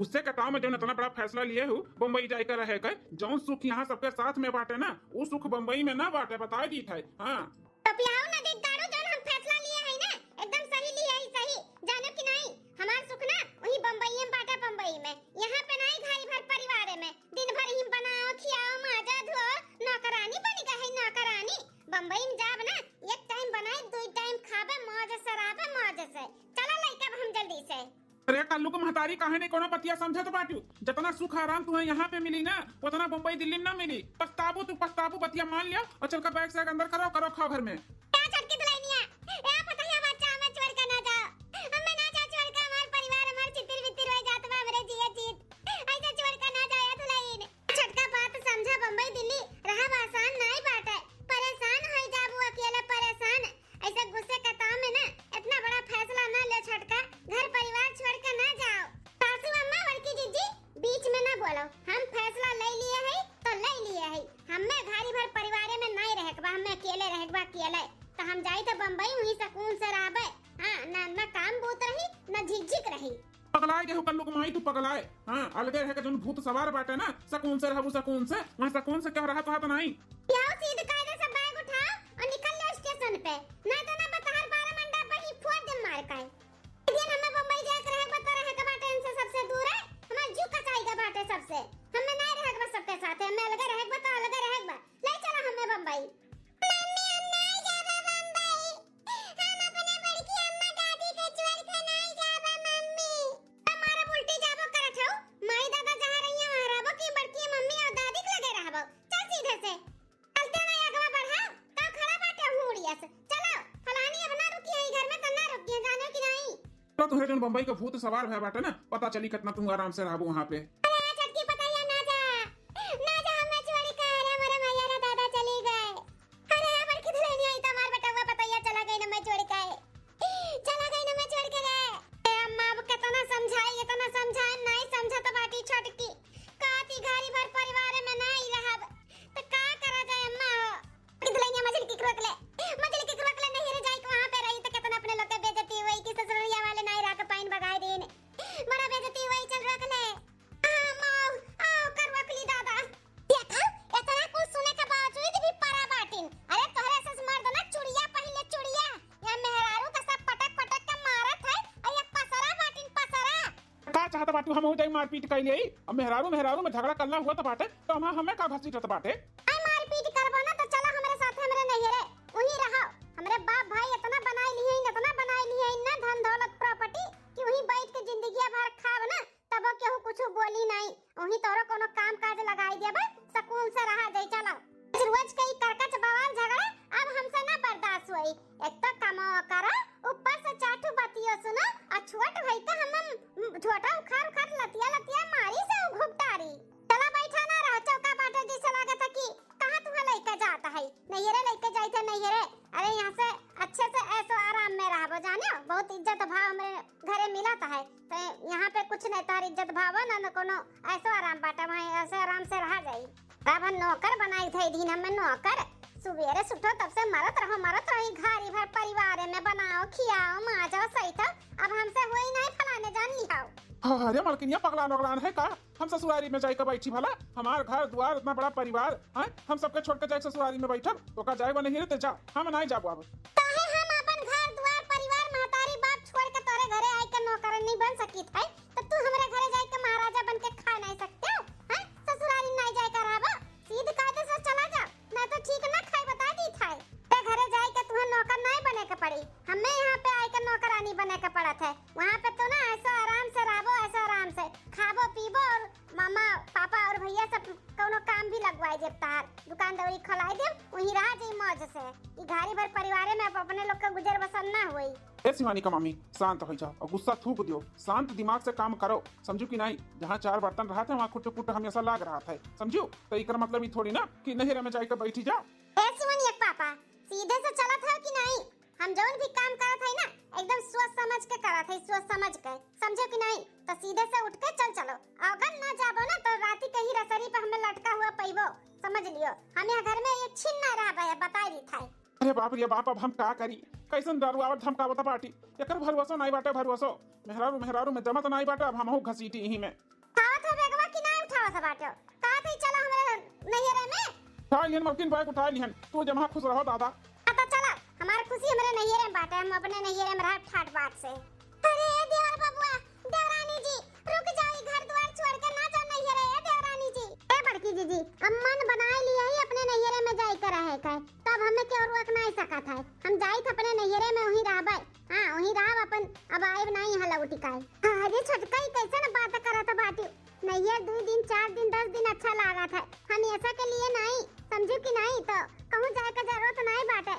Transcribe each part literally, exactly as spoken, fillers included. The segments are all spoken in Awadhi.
गुस्से के ताव में जौन इतना बड़ा फैसला लिए हू बम्बई जाए के रहे के, जौन सुख यहाँ सबके साथ में बाटे ना, उ सुख बम्बई में ना बाटे, बताई दीत है। हाँ। तो पियाऊ नदी दारू जौन हम फैसला लिए है ना, एकदम सही लिए है, सही। जानो कि नहीं, हमार सुख ना वही बम्बई में बाटे, बम्बई में। यहाँ पे नहीं, घरी भर परिवारे में। दिन भर ही बनाओ, खियाओ, माजा, धो, नौकरानी बन गए है, नौकरानी। बम्बई में जाब ना, एक टाइम बनाए, दो टाइम खाबे, मौज से रहबे, मौज से। चला लइका, अब हम जल्दी से। अरे कल्लू के महतारी, काहे नहीं कोनो बतिया समझत बाटू? जितना सुख आराम तुम्हें यहाँ पे मिली ना, उतना बम्बई दिल्ली में ना मिली। पछताबू तू, पछताबू। बतिया मान लियो और चल के बैग सैग अंदर करो, करो खाओ घर में। ए छोटकी दुल्हनिया, ए पतोहिया बच्चा, हमें छोड़ के ना जाओ। हमें ना जाओ छोड़ के, हमार परिवार हमार छितिर बितिर हो जात बा, हमरे जिया जीत। ऐसे छोड़ के ना जाओ ए दुल्हन। छोटका बात समझा, बम्बई दिल्ली रहब आसान नाई बाटे, परेशान हो जाबू अकेले परेशान। ऐसे गुस्से के ताव में ना इतना बड़ा फैसला ना ले छोटका, घर परिवार छोड़ के ना जाओ। सासू अम्मा, बड़की जीजी, बीच में ना बोलो, हम फैसला ले लिए है तो ले लिए है। हमें घरी भर परिवारे में नहीं रहे के बा, हमें अकेले रहे के बा, अकेले। तो हम जाई तो बम्बई, वहीं सुकून से रहबे। हाँ, ना, ना काम बूत रही, ना झिकझिक रही। पगलाए गए हो कल्लू के माई, तू पगलाए। हाँ, अलगे रह के जौन भूत सवार बाटे ना, सुकून से रहबू, सुकून से, वहाँ सुकून से क्या रहा कहा तो नहीं। पियाऊ, सीध कायदे से बैग उठाओ और निकल लो स्टेशन पे, नहीं तो ना बतहर बारह मंडा पर ही फोड़ दे मार का। दिन हमें बम्बई जाए के रहे के बा, तो रहे के बाटे इनसे सबसे दूर है, हमार जीव कचाई के बाटे सबसे। हमें नहीं रहे के बा सबके साथ, हमें अलगे रहे के बा, तो अलगे रहे के बा। ले चला हमें बम्बई। मम्मी, हम नहीं जाबे बम्बई। हम अपने बड़की अम्मा दादी के छोड़ के नहीं जाबे मम्मी। हमारा उल्टी जाबो करत हो, माई दादा जहाँ रहिए वहाँ रहबो कि बड़की मम्मी और दादी के लगे रहबो? चल सीधे से। चलते नहीं अगवा बढ़ा, का खड़ा बाटे हुड़िया से। चलो, फलानी अब ना रुकी है घर में, तो ना रुकी है, जाने की नहीं। चलो, तुहरे जौन बम्बई के भूत सवार भया बाटे ना, पता चली कितना तुम आराम से रहबो वहाँ पे। अरे छोटकी पतैया ना जा, ना जा, हमें छोड़ के। अरे हमारे मैया रे दादा चली गए। अरे बड़की दुल्हनिया, ई तो हमार बेटवा पतैया चला गई ना, मैं छोड़ के। चला गई ना, मैं छोड़ के रे। ए अम्मा, अब कितना समझाई, इतना समझाई, नहीं समझत बाटी छोटकी। कहती घरी भर परिवार में नहीं रहब, तो का करा जाए अम्मा हो? बड़की दुल्हनिया मझली के रोक ले, मझली के रोक ले, नहीं रे जाए के वहाँ पे रही तो कितना अपने लोग के बेइज्जती हुई कि ससुरलिया वाले नहीं रह के पाइन भगाए दिन। बड़ा बेइज्जती हुई, चल रोक ले। आओ, आओ, कर रोक ली दादा। देखा, इतना कुछ सुने के बावजूद भी परा बाटिन। अरे तोहरे से मर्द ना चुड़िया पहले चुड़िया, या मेहरारू का सब पटक पटक के मारत है, और ये पसरा बाटिन, पसरा। का चाहत बाटू, हम हो जाई मारपीट कर ले? अब मेहरारू मेहरारू में झगड़ा करना हुआ तो बाटे, तो हम हमें का घसीटत बाटे? आई मारपीट करबो ना तो चला हमरे साथ, हमरे नैहरे, वहीं रहो। हमरे बाप भाई इतना बनाई लिए, इतना बनाई लिए, इतना धन दौलत प्रॉपर्टी कि वहीं बैठ के जिंदगी भर खाब ना। तबो केहू कुछु बोली नाई, वहीं तोरो कोनो काम काज लगाई देबे, सुकून से रहा जाई। चलो, रोज रोज के ई करकच बवाल झगड़ा अब हमसे ना बर्दाश्त होई। एक तो कमाओ करो, ऊपर से चार ठो बतियो सुनो, और छोट भाई का हम, हम छोटा उखाड़ उखाड़ लतिया लतिया मारी से घुपटारी। चला बैठा ना रहो, चौका बाटे जैसे लागत है कि कहाँ तुहा लइके जात है, नैहरे लइके जाइत है नैहरे। अरे यहाँ से अच्छे से ऐसो आराम में रहबो, जाने बहुत इज्जत भाव हमरे घरे मिलत है, तो यहाँ पे कुछ नहीं, तार इज्जत भाव ना, न कोनो ऐसो आराम बाटे, वहीं ऐसे आराम से रहा जाई। अब हम नौकर बनाई थे दिन हमें नौकर, सुबेरे से उठो तब से मरत रहो, मरत रहो, ई घरी भर परिवार में बनाओ, खियाओ, माजो, सही था। अब हमसे होई नहीं, फलाने जान लिहाओ। हाँ, अरे मलकिनिया, पगलान वगलान है का? हम ससुरारी में जाइके बैठी भला? हमार घर दुआर, इतना बड़ा परिवार, हैं? हम सबके छोड़ के जाए ससुरारी में बैठब? तो का जाए बा नहीं रे, ते जा, हम नहीं जाबो अब। काहे हम अपन घर दुआर, परिवार, महतारी बाप छोड़ के तोरे घरे आइके नौकरनी बन सकित है? तो तू हमरे घरे जाइके महाराजा बन के खा नहीं सकते हो, हैं? ससुरारी नहीं जाए का रहबो, सीध कायदे से चला जा, ना तो ठीक ना खाए बता दी था। ते घरे जाइके तुहे नौकर नहीं बने के पड़ी, हमें यहाँ पे आइके नौकरानी बने के पड़त है। वहाँ पे तो ना ऐसो आराम से रहबो, ऐसो आराम से खाबो पीबो और मामा, पापा और भैया सब कौनो काम भी लगवाए देब तहार, दुकान दौरी खोलाए देब, वहीं रह जाई मौज से। ई घरी भर परिवारे में अब अपने लोग के गुजर बसर ना होई। ए शिवानी का मामी, शांत हो जाओ और गुस्सा थूक दियो, शांत दिमाग से काम करो, समझू कि नहीं? जहाँ चार बर्तन रहत है, वहाँ खुट खुट हमेशा लाग रहत है, समझू? तो एकर मतलब ई थोड़ी ना कि नैहरे में जाइके बैठी जा। ए शिवानी के पापा, सीधे से चलत हो कि नहीं? हम जौन भी काम करत है ना, एकदम सोच समझ के करत है, सोच समझ के, समझो कि नहीं? तो सीधे से उठ के चल चलो। अगर ना जाबो ना, तो राती के ही रसरी पे हमें लटका हुआ पइबो, समझ लियो। हम यहाँ घर में एक छिन ना रहबे, बताई दी था। अरे बाप रे बाप, अब हम का करी? कैसन दारू आवत धमकावत बाटी, एकर भरोसो नाई बाटे, भरोसो। मेहरारू, मेहरारू में जमत नाई बाटे, अब हमहू घसीटी इही में। उठावत हो बेगवा कि नाई उठावत हो बाटो? कहत है चलो हमरे नैहरे में। उठा लिहन मलकिन, बैग उठा लिहन, तू जमा खुश रहो दादा। हाँ तो चला, हमार खुशी हमरे नैहरे में बाटे, हम अपने नैहरे में रह ठाट बाट से। अरे ए देवर बबुआ, देवरानी जी, रुक जाओ, ई घर द्वार छोड़ के ना जाओ नैहरे, ए देवरानी जी। ए बड़की जीजी, अब मन बनाए लिया ही अपने नैहरे में जाए के रहे का, तब हमें केहू रोक नाई सकत है। हम जाइत अपने नैहरे में वहीं रहबे। हाँ, वहीं रहब अपन, अब आएब नाई यहाँ लौटी काहे। अरे छोटका, ई कैसन बात करत बाटी? नैहर दुई दिन, चार दिन, दस दिन अच्छा लागत है, हमेशा के लिए नाई, समझू कि नाई? तो कहूँ जाए के जरूरत नाई बाटे।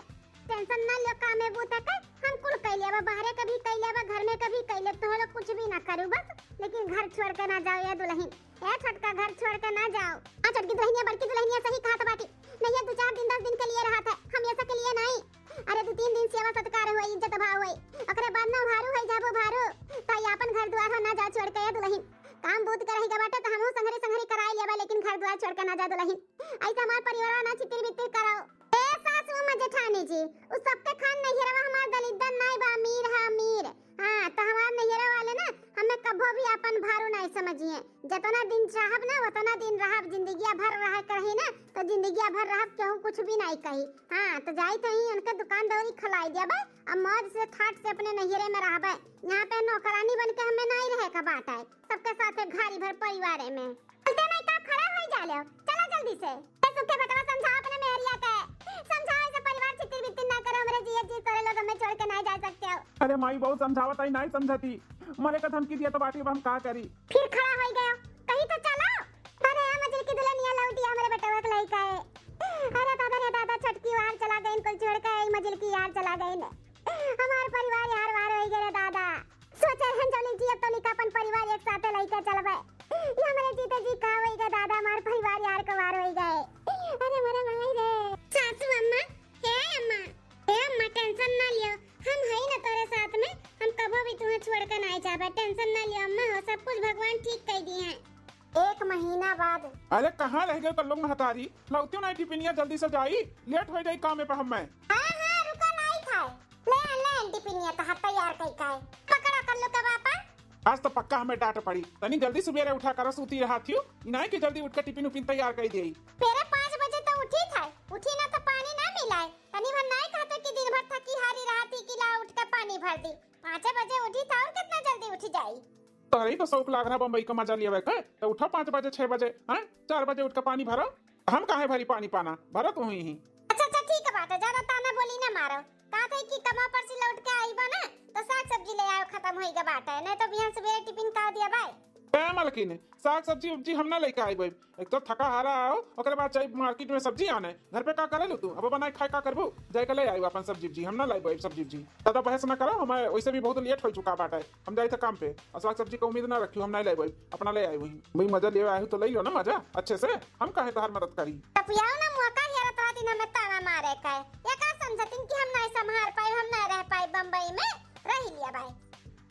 टेंशन ना लियो, कामे बूता के हम कुल कइ लेबा, बाहरे के भी कइ लेबा, घर में के भी कइ लेब, तोह लोग कुछ भी ना करू बस, लेकिन घर छोड़ के ना जाओ ये दुल्हन। ए छोटका, घर छोड़ के ना जाओ। हाँ छोटकी दुल्हनिया, बड़की दुल्हनिया सही कहत बाटी। नैहर दू चार दिन, दस दिन के लिए रहत है, हमेशा के लिए नाई। अरे दू तीन दिन सेवा सत्कार होई, इज्जत भाव होई, ओकरे बाद ना भारू होई जाबो भारू। तो ये अपन घर दुआर हो ना जाओ छोड़ के ये दुल्हन। काम बूत के रही गए बाटे तो हमहू संघरी संघरी कराई लेबा, लेकिन घर दुआर छोड़ के ना जाओ दुल्हन। ऐसे हमार परिवार ना छितिर बितिर कराओ। ए सासू अम्मा जेठानी जी, उ सबके खान नैहरवा हमार दलिद्दर नाई बा, अमीर है अमीर। हाँ, तो हमार नैहरा वाले ना हमें कभो भी अपन भारू नाई समझिए। जतना दिन चाहब ना, उतना दिन रहब, जिंदगिया भर रहे के रही ना, तो जिंदगिया भर रहब, केहू कुछ भी नाई कही। हाँ, तो जाई तो ही उनके दुकान दौरी खलाई देबे, अब मौज से ठाट से अपने नैहरे में रहबे। यहाँ पे नौकरानी बन के हमें नाई रहे का बात है, सबके साथे घारी भर परिवारे में। चलते नहीं का खड़ा होई जा ले, चला जल्दी से। ए सुखे बेटवा, समझाओ अपने मेहरिया के, समझाओ, ऐसे परिवार छितिर बितिर ना करो, हमरे जिए जी करे लोग हमें छोड़ के ना जा सकते हो। अरे माई, बहुत समझावत आई, नाई समझती, मरे का धमकी दिया तो बाटी, अब हम का करी? फिर खड़ा होई गयो, कहीं तो चलो। अरे ए मजिलकी दुल्हनिया, लौटिया हमरे बेटवा के लइका है। अरे दादा रे दादा, छोटकी वार चला गई कुल छोड़ के, ए मजिलकी यार चला गई ने। हमार परिवार यार वार होई गए रे दादा। सोचे रहन जौनी जी, अब तो निका अपन परिवार एक साथे लइके चलबे। ये हमरे जीते जी का होई गे दादा, हमार परिवार यार कवार होई गए। अरे मोरे माई रे। सासू अम्मा, हे अम्मा, हे अम्मा, टेंशन ना लियो, हम हई ना तोरे साथ में, हम कबो भी तुम्हें छोड़ के ना जाबे, टेंशन ना लियो अम्मा हो, सब कुछ भगवान ठीक कर दिए हैं। एक महीना बाद। अरे कहाँ रह गए कर लोग महतारी, लौटियो ना टिफिनिया, जल्दी से जाई, लेट हो जाई काम पे हमें। हाँ हाँ, रुको लाई था। ले, ले, टिफिनिया तहार तैयार कई का है। पकड़ा कल्लू के बापा। आज तो पक्का हमें डांट पड़ी। तनी जल्दी सुबेरे उठा करो, सूती रहा थियो। इनाय के जल्दी उठ के टिफिन उफिन तैयार कर दे। पेरे पाँच बजे तो उठी था, उठी ना तो पानी ना मिलाए। तनी भर नाय कहते कि दिन भर थकी हारी रहा थी कि ला उठ के पानी भर दी। पाँचे बजे उठी था और कितना जल्दी उठ जाई। तोरे ही तो शौक लाग रहा बम्बई का मजा लियावे के, तो उठो पाँच बजे, छह बजे, हाँ, चार बजे उठ के पानी भरो। हम काहे भरी पानी पाना, भरो तू ही। अच्छा, अच्छा, ठीक है बाटे, ज्यादा ताना बोली ना मारो। कहा था कि कमा पर से लौट के आई बा ना, तो साग सब्जी ले आओ, खत्म होई गा बाटे, नहीं तो बिहान सवेरे टिफिन का दिया बाय। ए मलकिन, साग सब्जी उब्जी हम ना लेके आई बाय। एक तो थका हारा आओ, ओकरे बाद जाई मार्केट में सब्जी आने। घर पे का करे लू तू? अब बनाए खाए का करबू? जाए के ले आई अपन सब्जी उब्जी, हम ना लाई बाय सब्जी उब्जी। ज्यादा बहस ना करो, हमें वैसे भी बहुत लेट हो चुका बाटे। हम जाई थे काम पे, और साग सब्जी का उम्मीद ना रखियो, हम नहीं लाई बाय, अपना ले आई वही। भाई मजा ले आए हो तो ले लो ना मजा अच्छे से, हम काहे तोहार मदद करी। तपियाओ ना मुआ का हेरत रहती ना में ताना मारे का। ये का समझतिन कि हम नहीं संभाल पाई, हम नहीं रह पाई बम्बई में, रह लिया भाई।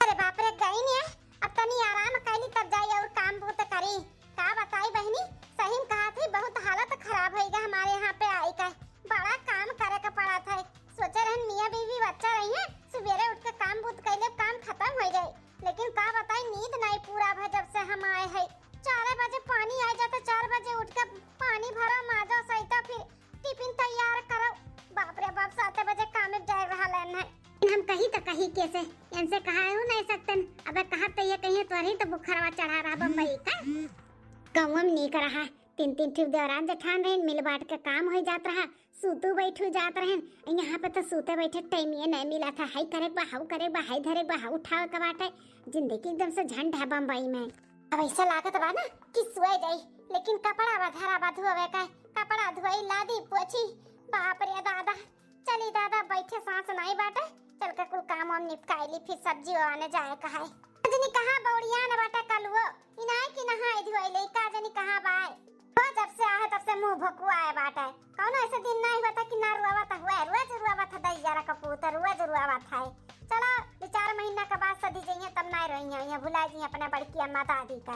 अरे बाप रे, गई नहीं है, अब तनी आराम कैली तब जाई और काम बूत करी। का बताई बहनी, सही में कहा थी, बहुत हालत खराब होई गा हमारे यहाँ पे आई का। बड़ा काम करे का पड़ा था। सोचे रहन मियाँ बीवी बच्चा रही है, सुबेरे उठ के काम बूत कैले काम खत्म हो जाए, लेकिन का बताई नींद नहीं पूरा भा जब से हम आए है। चार बजे पानी आ जाता, चार बजे उठ के पानी भरा, माजा सहिता, फिर टिफिन तैयार करो। बाप रे बाप, सात बजे काम में जाए रहा लेन है। हम कही तो कही कैसे, इनसे कहा है नहीं सकतन। अब कहा तो ये कहिए तोरे ही तो बुखारवा चढ़ा रहा बम्बई का। गाँव में नहीं कर रहा, तीन तीन ठिक देवरान जेठान रहे, मिल बांट के काम हो जात रहा, सूतू बैठू जात रहन। यहाँ पे तो सूते बैठे टाइम ये नहीं मिला था, हाई करे बा, हाउ करे बा, हाई धरे बा, हाउ उठावे के बाटे। जिंदगी एकदम से झंड है बम्बई में। अब ऐसा लागत बा ना कि सोए जाई, लेकिन कपड़ा बा धरा बा धोवे का, कपड़ा धोई, लादी पोछी। बाप रे दादा, चली दादा, बैठे सांस नहीं बाटे, चल के कुल काम वाम निपटाई ली, फिर सब्जी आने जाए का है। का जनी कहाँ बौड़िया न बाटे कलुओ, इनाय की नहाई धोई ले, का जनी कहाँ बाय। वो जब से आए तब से मुंह भकुआ आए बाटे। कौनो ऐसे दिन नहीं होता कि ना रुआवत हुए, रोज रुआवत है दैया रा कपूत, रोज रुआवत है। चलो, दो चार महीना के बाद सदी जइहे तब ना रोइहे, यहाँ भुला जी अपने बड़की अम्मा दादी का।